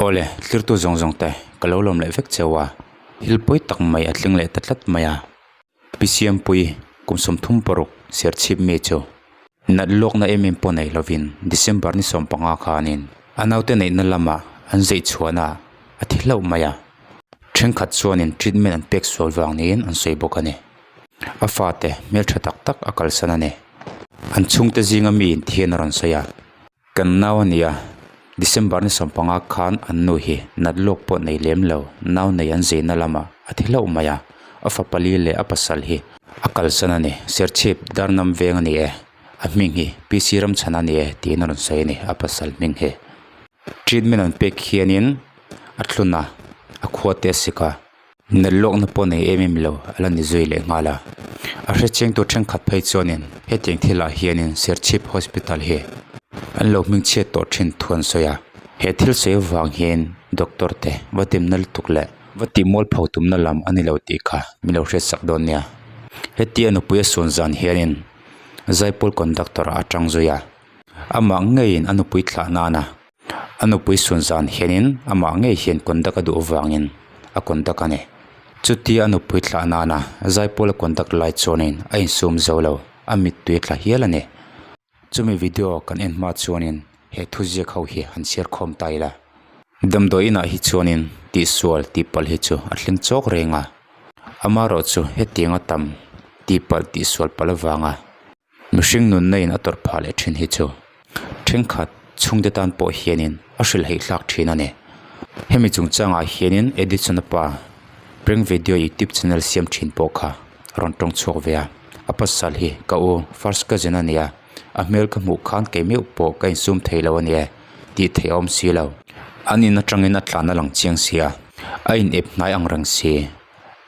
Awle, tlirtu zawng zawng te ka lo lawm leh vek cheu a, thil pawi tak mai a tling leh ta tlat mai a. Pi Siampui, kum 36 serchhip mi chu nat lawkna em em pawh nei lovin December ni 15 khanin a naute neihna lamah an zeih chhuahna a thi hlauh mai a. Thenkhat chuanin treatment an pek sual vang niin an sawi bawk a ni. A fate hmeltha tak tak a kalsan a ni. An chhungte zinga mi inthian a rawn sawi a. Kan nau a nia, December ni 15 khan an nu hi nat lawk pawh nei lem lo, nau nei an zeina lamah a thi hlauh mai a, a fa pali leh a pasal hi a kalsan a ni, Serchhip Darnam veng a ni e, a hming hi PC Ramchhan a ni e tiin a rawn sawi a ni, a pasal hming hi. Treatment an pek hianin a thlun a, a khua te a sik a. Nel lawkna pawh nei em em lo a la ni zui leh nghal a. A hrechiang tur thenkhat phei chuanin hetiang thilah hianin Serchhip Hospital hi an lo hmingchhiat tawh thin thu an sawi a. He thil sawi avang hian doctor te va dimna lutuk leh va tihmual pho tumna lam a ni lo tih kha min lo hriatsak dawn nia. Hetia nupui a suan zan hianin Zaipawl conductor ah a tang zui a. Amah ngeiin a nupui thlah nana A nupui sun zan hianin amah ngei hian conduct a duh avangin a conduct a ni. Chutia a nupui thlah nana Zaipawl a conduct lai chuanin a insum zo lo, a mittui a tla hial a ni. Chumi video kan en hma chuanin he thuziak ho hi han chhiar khawm ta ila. Damdawi inah hi chuanin tihsual tihpalh hi chu a thleng chawk reng a, amaherawhchu hetianga tam tihpalh tihsual palh avanga Mihring nunna in a tawrh phah leh thin hi chu thenkhat chhungte tan pawh hianin a hrilh heih hlak thin a ni. Hemi chungchangah hianin Edison-a pa prank video youtube channel siam thin pawh kha a rawn tawng chhuak ve a, a pasal hi ka u first cousin a ni a, a hmel ka hmuh khan kei meuh pawh ka insum thei lo a ni e tih theih a awm si lo. An in atangin a tlan a lang chiang si a, a in ep hnai ang reng si.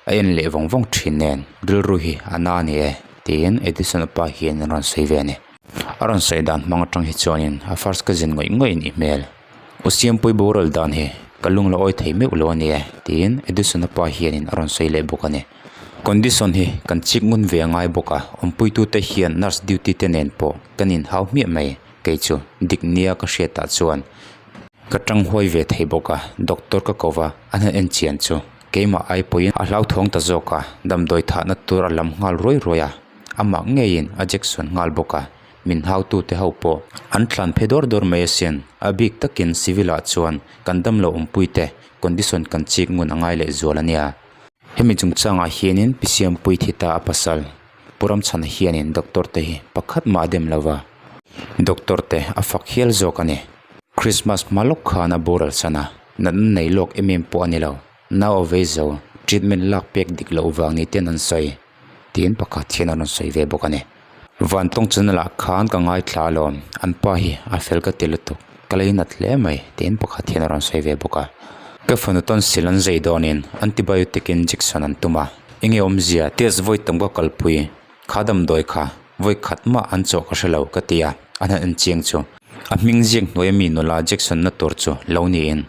A en leh vawng vawng thin nen rilru hi a na a ni e tiin Edison-a pa hian a rawn sawi ve a ni. A rawn sawi dan hmang atang hi chuanin a first cousin ngawih ngawih a nih hmel. U Siampui boral dan hi ka lung la awi thei meuh lo a ni e tiin Edison-a pa hianin a rawn sawi leh bawk a ni. Condition hi kan chik ngun ve a ngai bawk a, awmpuitute hian nurse duty te nen pawh kan inhau hmiah mai kei chu dik nia ka hriatah chuan ka tang huai ve thei bawk a, doctor ka ko va an han en chian chu. Keimah ai pawhin a hlauthawng ta zawk a, damdawi thahna tur a lam nghal ruai ruai a, amah ngeiin a Jackson nghal bawk a, min hautute ho pawh an tlan phe dawr dawr mai asin, a bik takin civil ah chuan kan damlo awmpuite condition kan chik ngun a ngai leh zual a nia. Hemi chungchangah hianin Pi Siampui thi ta a pasal Pu Ramchhana hianin doctor te hi pakhat mah a dem lo va, doctor te a fak hial zawk a ni. Christmas hma lawk khan a boral san a. Natna nei lawk em em pawh a ni lo. Nau a vei zo, treatment lak pek dik loh vang ni ten an sawi tiin pakhat hian a rawn sawi ve bawk a ni. Vantawng channel ah khan ka ngaithla alawm, an pa hi a fel ka ti lutuk, ka lei nat hle mai tiin pakhat hian a rawn sawi ve bawk a. Ka fanu tonsil an zei dawnin antibiotic injection an tum a, enge awmzia test vawi tam ka kalpui. Kha damdawi kha vawi khat mah an chawh ka hre lo ka ti a, an han en chiang chu. A hming ziak hnuai ami nula Jackson na tur chu lo niin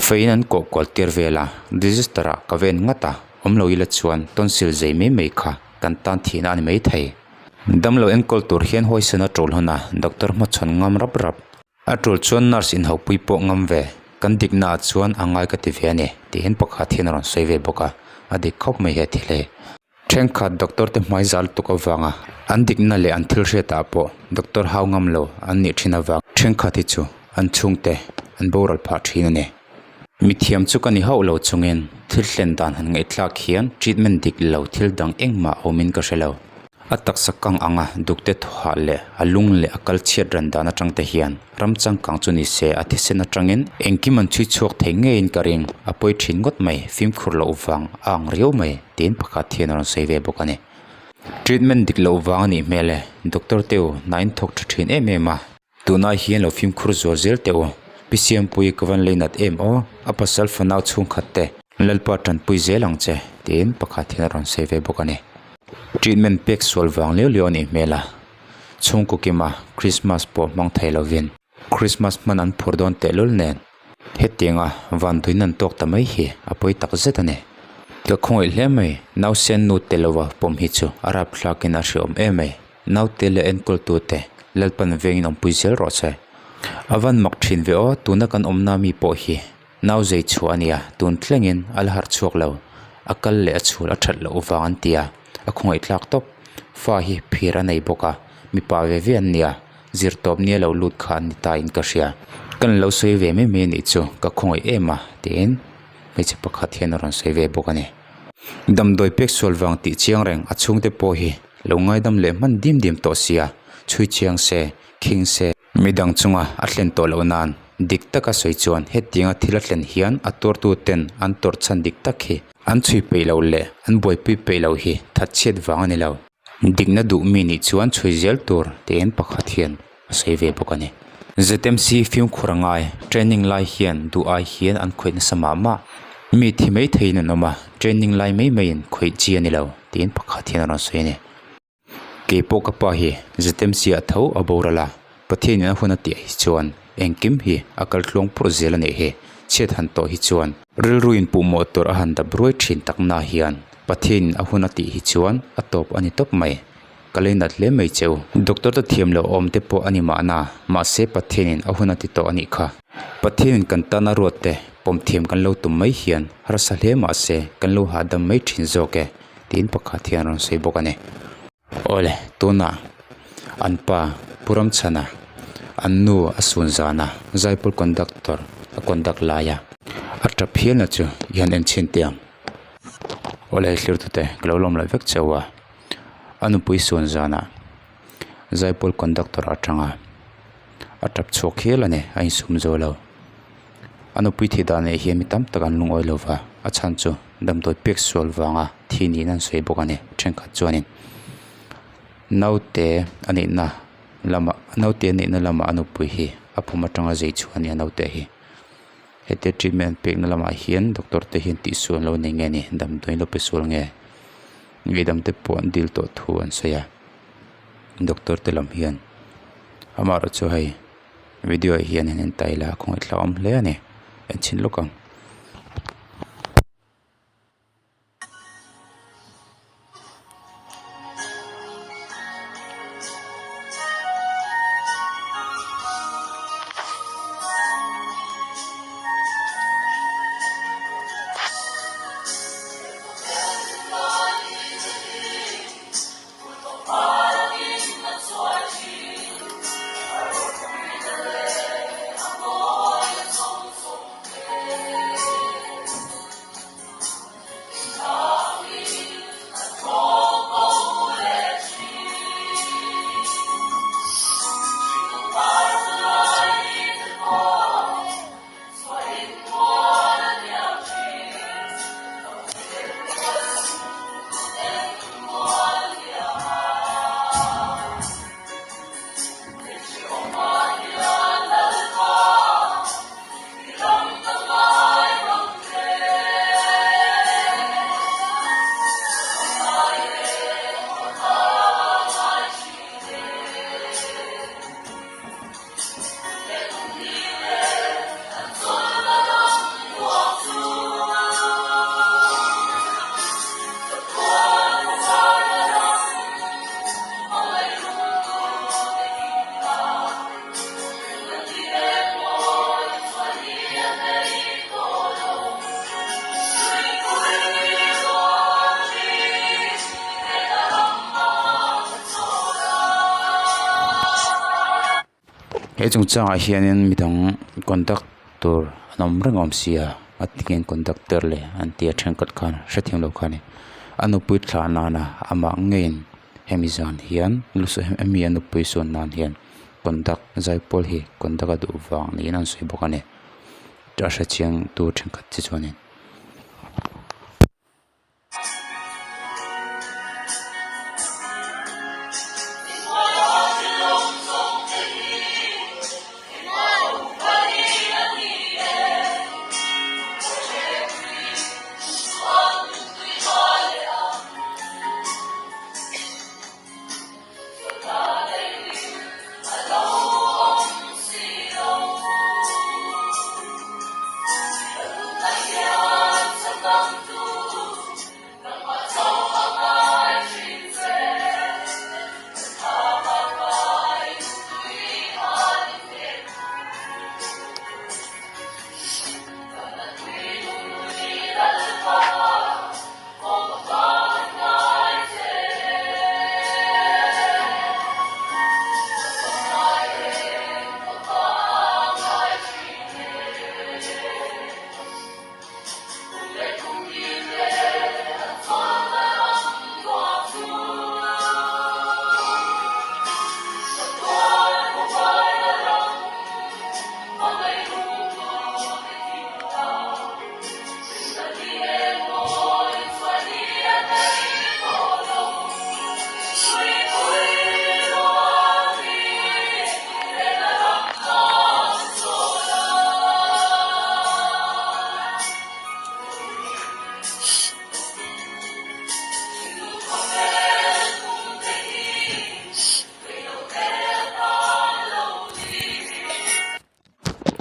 feiin an kawh kual tir vel a, register ah ka ven ngat a, awm lo ila chuan tonsil zei mai mai kha kan tan thihna a ni mai thei. Damlo enkawl tur hian hawisan a tul hun a, doctor hmachhawn ngam rap rap. A tul chuan nurse inhopui pawh ngam ve, kan dikna ah chuan a ngai ka ti ve a ni, tiin pakhat hian a rawn sawi ve bawk a, a dik khawp mai he thil hi. Thenkhat doctor te hmai zal tuk avanga an dikna leh an thil hriatah pawh doctor hau ngam lo an nih thin avang thenkhat hi chu an chhungte an boral phah thin a ni. Mithiam chu ka ni hauh lo chungin thil thlen dan han ngaihthlak hian treatment dik lo thil dang engmah awmin ka hre lo. A taksa kang anga dukte thawhah leh a lung leh a kal chhiat ran dan atang te hian ram changkang chu ni se a thisen atangin engkim an chhui chhuak thei ngeiin ka ring. A pawi thin ngawt mai, fimkhur loh vang a ang riau mai tiin pakhat hian a rawn sawi ve bawk a ni. Treatment dik loh vang a nih hmel e, doctor te u hna in thawk tha thin em em a. Tunah hian lo fimkhur zual zel teh u, Pi Siampui ka van lei nat em aw, a pasal fanau chhungkhat te Lalpa tanpui zel ang che tiin pakhat hian a rawn sawi ve bawk a ni. Treatment pek sual vang liau liau a nih hmel a, chhungkaw kima Christmas pawh hmang thei lovin Christmas hman an phur dawn tehlul nen hetianga vanduin an tawk ta mai hi a pawi tak zet a ni. Ka khawngaih hle mai, nausen nu tel lova pawm hi chu a rapthlakin a hreawm em mai. Naute leh enkawltute Lalpan vengin awmpui zel rawh se. A van mak thin ve aw, tuna kan awmna mi pawh hi. Nau zei chhuah a nia, tun thlengin a la harh chhuak lo. A kal leh a chhul a that loh vang an ti a, a khawngaih tlak tawp. Fa hi phir a nei bawk a, mipa ve ve an nia, zir tawp nia lo lut kha an ni ta in ka hria. Kan lo sawi ve mai mai a nih chu, ka khawngaih em a, tiin hmeichhe pakhat hian a rawn sawi ve bawk a ni. Damdawi pek sual vang tih chiang reng a chhungte pawh hi lo ngaidam leh hman dim dim tawh sia, chhui chiang se, khing se. Midang chunga a thlen tawh loh nan dik taka sawi chuan hetianga thil a thlen hian a tuartu ten an tawrh chhan dik tak hi an chhui peih lo leh an buaipui peih lo hi thatchhiat vang a ni lo. Dikna duh mi nih chuan chhui zel tur tiin pakhat hian a sawi ve bawk a ni. ZMC fimkhur a ngai, training lai hian duh ai hian an khawih nasa mah mah. Mi thi mai theiin an awm a, training lai mai maiin khawih chi a ni lo tiin pakhat hian a rawn sawi a ni. Kei pawh ka pa hi ZMC ah tho a boral a, Pathianin a hun a tih hi chuan engkim hi a kal tluang purh zel a nih hi, chhiat han tawh hi chuan rilru in puhmawh tur a han dap ruai thin tak na hian Pathianin a hun a tih hi chuan a tawp a ni tawp mai. Ka lei nat hle mai cheu. Doctor te thiam loh awm te pawh a ni mahna, mahse Pathianin a hun a ti tawh a nih kha. Pathianin kan tan a ruat te pawm thiam kan lo tum mai hian harsa hle mahse kan lo hahdam mai thin zawk e. Tiin pakhat hian a rawn sawi bawk a ni. Awle, tunah an pa Pu Ramchhana an nu a sun zana Zaipawl conductor a conduct laia a tap hialna chu i han en chhin teh ang. Awle hei thlir tute ka lo lawm leh vek cheu a, a nupui sun zanah Zaipawl conductor atanga a tap chhuak hial a ni, a insum zo lo. A nupui thih dan leh hian mi tam tak an lungawi lo va, a chhan chu damdawi pek sual vanga thi niin an sawi bawk a ni. Thenkhat chuanin naute a nihna lamah naute a nihna lamah a nupui hi a pum atanga zei chhuah a ni a naute hi. Hetia treatment an pekna lamah hian doctor te hian tihsual an lo nei nge ni damdawi an lo pe sual nge ngaihdam te pawh an dil tawh thu an sawi a doctor te lam hian amaherawh chu hei. Video ah hian an en taila a khawngaih hlauhawm hle a ni en chhin lawk ang. He chungchangah hianin midang conduct tur an awm reng awm sia a tinge conductor leh an tia thenkhat khan hrethiam lo kha a ni a nupui thlah nana amah ngeiin hemi zan hian hemi a nupui sawn nan hian conduct zaipawl hi conduct a duh vang niin an sawi bawk a ni a hrechiang tu thenkhat te chuanin.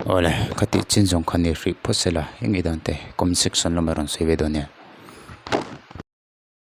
Awle, ka tih chin zawng kha ni hrih phawt se la, eng i dan te comment section lamah rawn sawi ve dawn nia.